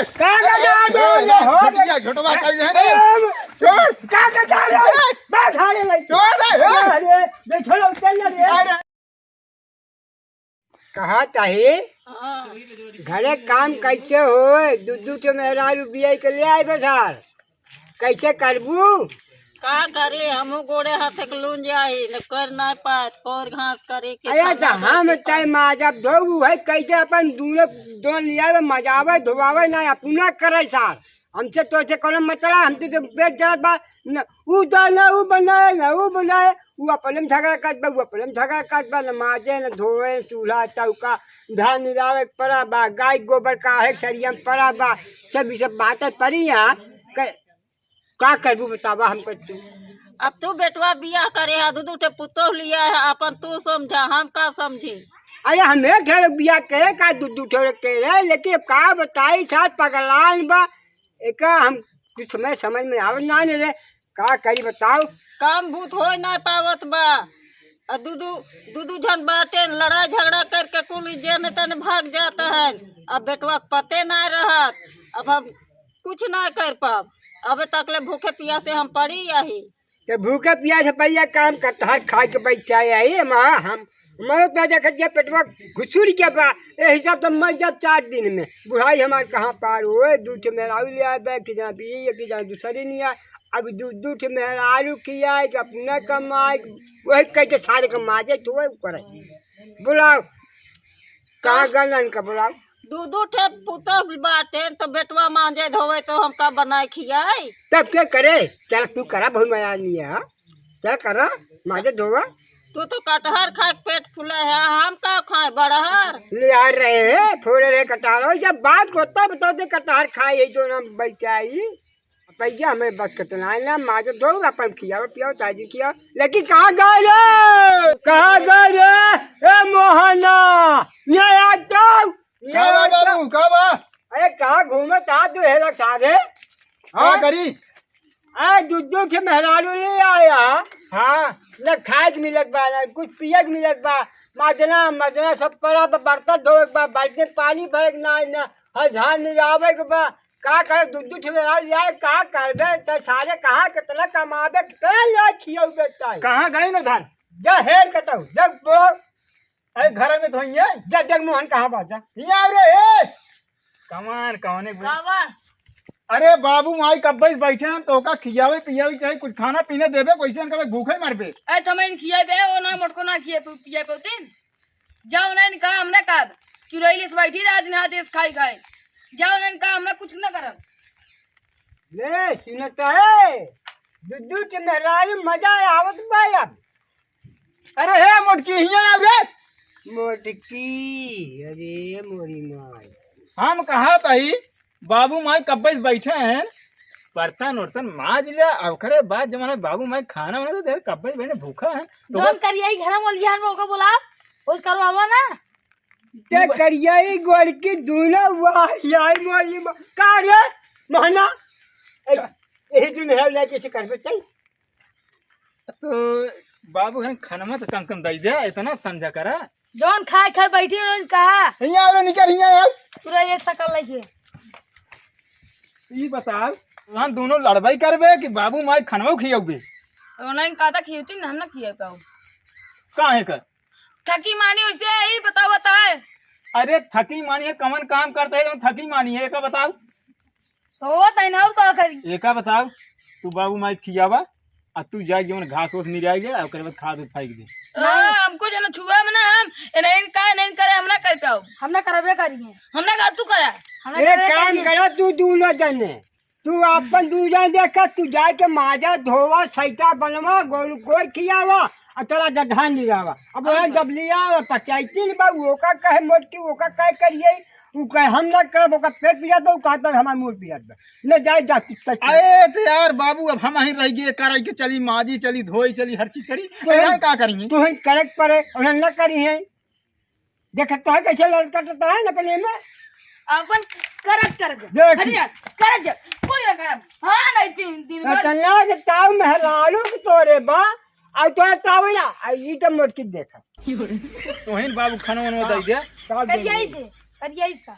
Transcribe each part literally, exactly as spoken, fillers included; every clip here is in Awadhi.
का करता है? छोड़, छोड़, छोड़, छोड़, छोड़, छोड़, का करता है? छोड़। बस, हारे लग। छोड़ रे, छोड़। अरे, देखो लोग, चल रे। अरे। कहा ताही? हाँ। घरे काम कैसे होए? दू दू ठे मेहरारू बियाई के ले आए बे सार। कैसे करबू? का करे, हमहू गोड़े हाथे के लून जाई, न कर ना पात, कोर घास करे के अरे काम तो ना हम करे के तय पात। माजब धोबू है, कैसे अपन दूनो दोन लिया मजावे, धोवावे ना, अपना करे सार। हमसे तो से कोनो मतलब, हमसे तो पेट जलत बा, न ऊ दा, न ऊ बनाए, न ऊ बनाए, ऊ अपने में झगड़ा करत बा, ऊ अपने में झगड़ा करत बा, न माजे, न धोए, चूल्हा, चौका, धान निरावे के पड़ा बा, गाय गोबर का है, सरिया में पड़ा बा, सब ई सब बातें पड़ी यहाँ। क-, का करबू बतावा हमको तू? अब तू बेटवा बियाह करे है, दू दू ठे पुतोह लिया है, अपन तू समझा, हम का समझी? अरे हम एक ठे बियाह करे का दू दू ठे के रहे, लेकिन अब का बताई सार पगलान बा, एका हम कुछ समय समझ में आवत ना नहीं रे, का करी बताओ? काम भूत होय ना पावत बा। आ दू दू, दू दू जन बाटे, लड़ाई झगड़ा करके कुल जेने तेने भाग जात है। अब बेटवा के पते ना रहत, अब हम कुछ ना कर पाब। अबे तकले भूखे पियासे हम पड़ी यही। तो भूखे पियासे भैया काम कटहर खाए के बैठा है, हम, हम, हमारे तो देखत जे पेटवा घुसुर के बा, ए हिसाब तो मर जाब चार दिन में। बुढ़ाई हमार कहाँ पार होए, दू ठे मेहरारू ले आए बे, कि जान पिए, कि जान दूसरी नहीं आए। अब दू, दू ठे मेहरारू खियाए, कि अपना कमाए, वही कह के सारे कमा जाए, तो वही करे। बुलाओ, कहाँ गलन का बुलाओ? दू दू ठे पुतोह बाटे, तो बेटवा मांजे धोवे, तो हम का बनाए खियाई? तब के करे? चल तू करा, बहुत मजा नहीं है, हाँ? क्या करा? माजे धोवा? तू तो कटहर खा के पेट फूला है, हम का खाए बड़हर? ले आ रहे हैं, फोड़े रहे कटहर। और जब बात को तब तो दे कटहर खाए, यही जो ना बैठा ही। भैया हमें बस के तो ना, ना माजे धो, अपन खियाओ, पियाओ, चाय दी खियाओ। लेकिन कहाँ गए रे? कहाँ गए रे? ए मोहना, ये आ जाओ, ये का बा आ जाओ। बाबू, का बा? अरे कहाँ घूमत आ तू, हे लोग सारे? का हाँ? करी? आ, दू दू ठे मेहरारू ले आया। हाँ। न खाए के मिलत बा, न कुछ पिए के मिलत बा। मजना, मजना सब पड़ा बा, बर्तन धोए के बा, बाल्टी में पानी भरे के ना, न हर धान मिलावे के बा। का करे, दू दू ठे मेहरारू ले आए, का करबे? त सारे कहाँ केतना कमाबे, के ले खियौबे तय? कहाँ गई न धान? जा हेर कतौ, जा बोल। अरे, घर में तो ही है। जा देख मोहन कहाँ बा, जा। हियाँ आ रे, ए! कमान, कौने गो-, का बा? अरे, बाबू माई कब्बे से बैठे हैं, तोका खियावे पियावे चाहे, कुछ खाना पीना देबे, कैसे इनका भूखे मरबे। ए, तो मैं खियाबे, वो ना मोटको ना खियाबे, पियाबे तीन। जाओ ना इनका, हमने कहा, चुरैली से बैठी रात दिन हाथ इस खाई खाए। जाओ ना इनका, हमने कुछ ना करब। ले, सुनत है, दुद्दू के मेहरारू मजा आवत बा अब। अरे हे मोटकी, हियाँ आव रे। मोटकी, अरे मोरी माई। हम कहा तही, बाबू माई कब्बे से बैठे हैं, बर्तन उर्तन माज ले, ओकरे बाद जमाना बाबू माई खाना वाना तो दे, कब्बे से बैठे भूखा हैं। तो जौन करिया ही घर में लिया, ओको बोला, उस करवावा ना। ते करिया ही गोड़ की दूना, वाह, यार मोरी माई। का रे, मोहना? ए, यही तू मेहरारू लेके से करबे, चल। तो बाबू, हम खनमा तो कम से कम दई दे, इतना समझा करा। जौन खाए खाए बैठी रोज कहा। हियाँ आवे, निकर हियाँ आवे। पूरा ये शकल लइके। ई बताओ, वहाँ दोनों लड़बई करबे कि बाबू माई खनवा खियौबे? उन्हें कहा था खियौती ना, हम ना खिया पाओ। काहे का? थकी मानी उसे ही बताओ, बताए। अरे थकी मानी है, कवन काम करता है, जौन थकी मानी है, एका बताओ। सोवत है ना, और का करी? एका बताओ, तू बाबू माई खियावा, आ तू जाए जवन घास ओस निराई ले, आ ओकरे बाद खाद उद फेंक दे। ओ, हमको जो ना छुआ में ना हम, ए नहीं का, नहीं करे, हम ना कर पाओ। हम ना करबे करिए। हम ना कर, तू करा। हम ना एक करबे काम करिए। करा, तू दूनो जने, तू अपन दू जने देखा, तू जाए के माजा धोवा, सैता बनवा, गोरू गोर खियावा, आ तोरा जधान लियावा। अब वह हाँ। जब लियावा, पचाइती न बा, ओका कहे मोटकी, ओका कहे करिए, उ कहे, "हम ना करब, ओकर पेट पिरात बा," उ कहत बा, "हमार मूड़ पिरात बा।" ले जाए जा, तू तक। अरे तो यार बाबू, अब हम ही रह गए, कराई के चली, माजी चली, धोई चली, हर चीज करी। तो यार हम, का करेंगे? तू ही करे के पड़े, उन्हें ना करी है। देख, तो है कैसे लड़कटता है ना अपने में। अपन करत, करत जा। देख। अरे यार, करत जा। कोई ना करब। हाँ, नहीं, तीन दिन बाद। इतना जे ताऊ मेहरारू के तोरे बा, आ तो ताऊ ना, आ ई तो मोटकी देखा। तोहिन बाबू खाना वाना दे दे। का दे करिया दे? इसे, करिया इसका।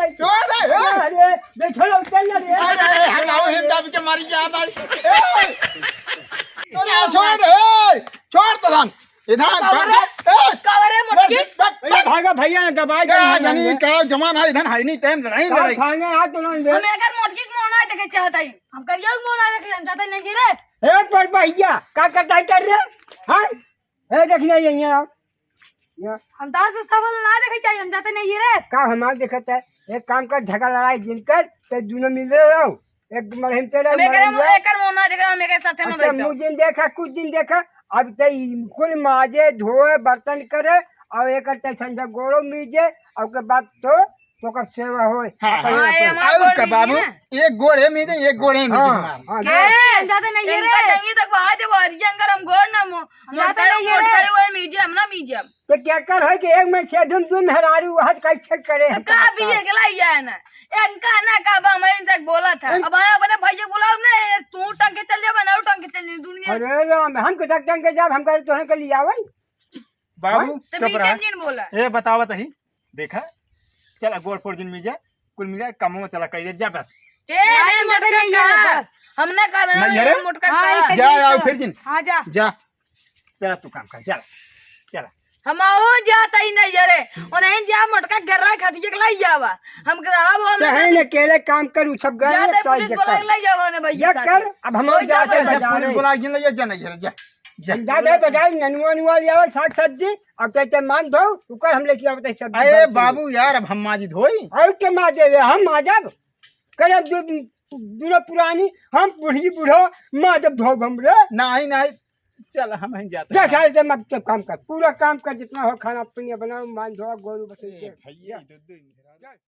भाई। छोड़ रे, ए। अरे, बैठो लोग, चल जा रे। अरे, हटाओ, हिल दाब के मारी क्या बात? ए! अरे, छोड़, ए! छोड़ तो राम। इधर, कावर है? ए! कावर है, मोटकी? बस, बस, बस। अरे, भागा भैया, ना दबाई का दे, जानी, ना। का जमाना है, इधर हाई नहीं, टाइम लड़ाई, का लड़ाई। खाने आ तो ना दे। हम एकर मोटकी के मोना देखे चाहता ही। हम करिया के मोना देखे, हम चाहते नहीं रे। ए, पर भैया, का करता है, कर रे? हाँ? ए, देखना, ये यहाँ आओ। यहाँ। हम तार से सबल ना देखे चाहिए, हम जाते नहीं रे। का हमार देखत है? एक काम कर, झगड़ा लड़ाई जिन कर, ते दोनों मिले रहो। एक मरहिम तेरा, हम एकरे मरहिम मो-, तेरा। एकर मुँह ना देखे, हम एकर साथे में अच्छा, बैठो। मुँह जिन देखा, कुछ दिन देखा, अब ते ई कुल माजे, धोए, बर्तन करे, और एकर ते संझा गोड़ो मीजे, और के बाद तो तोकर सेवा होय। हाँ, अपन हाँ, ये अपन। हमार और गोड़ का नहीं बाबू, है। एक गोड़ है मीजे, एक गोड़ है मीजे हाँ, हमार। हाँ, के? जाते नहीं है इनका रे। टंगी तक बहा दे, वो हरिजन कर हम गोड़ ना मो-, हम जाते मोटका नहीं है मोटका रे। ही वो मीजे, हम ना मीजे हम। तो क्या कर है कि एक में से धुन धुन मेहरारू हाथ का इच्छा करे, तो हम का का भी करब? एकला ही है ना, इनका ना का बा, मैं इनसे बोला था। हैं? अब आया अपने भाई से बुलाओ ना, ये तू टंग के चल जा, बनाओ टंग के चल जा, दुनिया। अरे राम, हम के टंग के जाब, हम करे तोहन के लियावई। बाबू, हाँ? तो चुप मीजे रहा। जिन बोला। ए, बतावा तही। देखा, चला गोड़ फोड़ जिन मीजा, कुल मिला कमो चला कइले जा बस। के नहीं नहीं, मोटका नहीं का? है, बस। हम ना का बना नहीं, अरे। मोटका हाँ, का? ये जा, कहीं आओ तो। फिर जिन। हाँ, जा। जा। चला तू काम कर, चला। चला। हम आओ जाता ही नहीं, अरे। और नहीं जा मोटका घर रहा खाती के लाई जावा। हम घर रहा वो तो है ना, अकेले काम करू, सब घर जा में ते तो पुलिस जब बुला कर। के लाई जावा ना भैया ये साथ कर, में। अब हम कोई जाते जावा हैं नहीं। जा पुलिस रहे। बुला के ले जा, जा नहीं, अरे, जा। जा। हम जाते हैं बाजार, ननुआ नुआ ले आओ, साग सब्जी, अब ते, ते मान धो, उकर हम लेके आवत है सब अरे बाबू यार, अब हम माजी धोई। और के माजे रे, हम माजब। करब जो दूनो पुरानी, हम बूढ़ी बूढ़ो, माजब धोब हम रे। नहीं, नहीं, चल हम ही जाते जा हैं। सारे जब, अब जब काम कर, पूरा काम कर, जितना हो खाना पीना बनाओ, मान धो, गोरू बछड़ी ए, के। भैया, दे दे।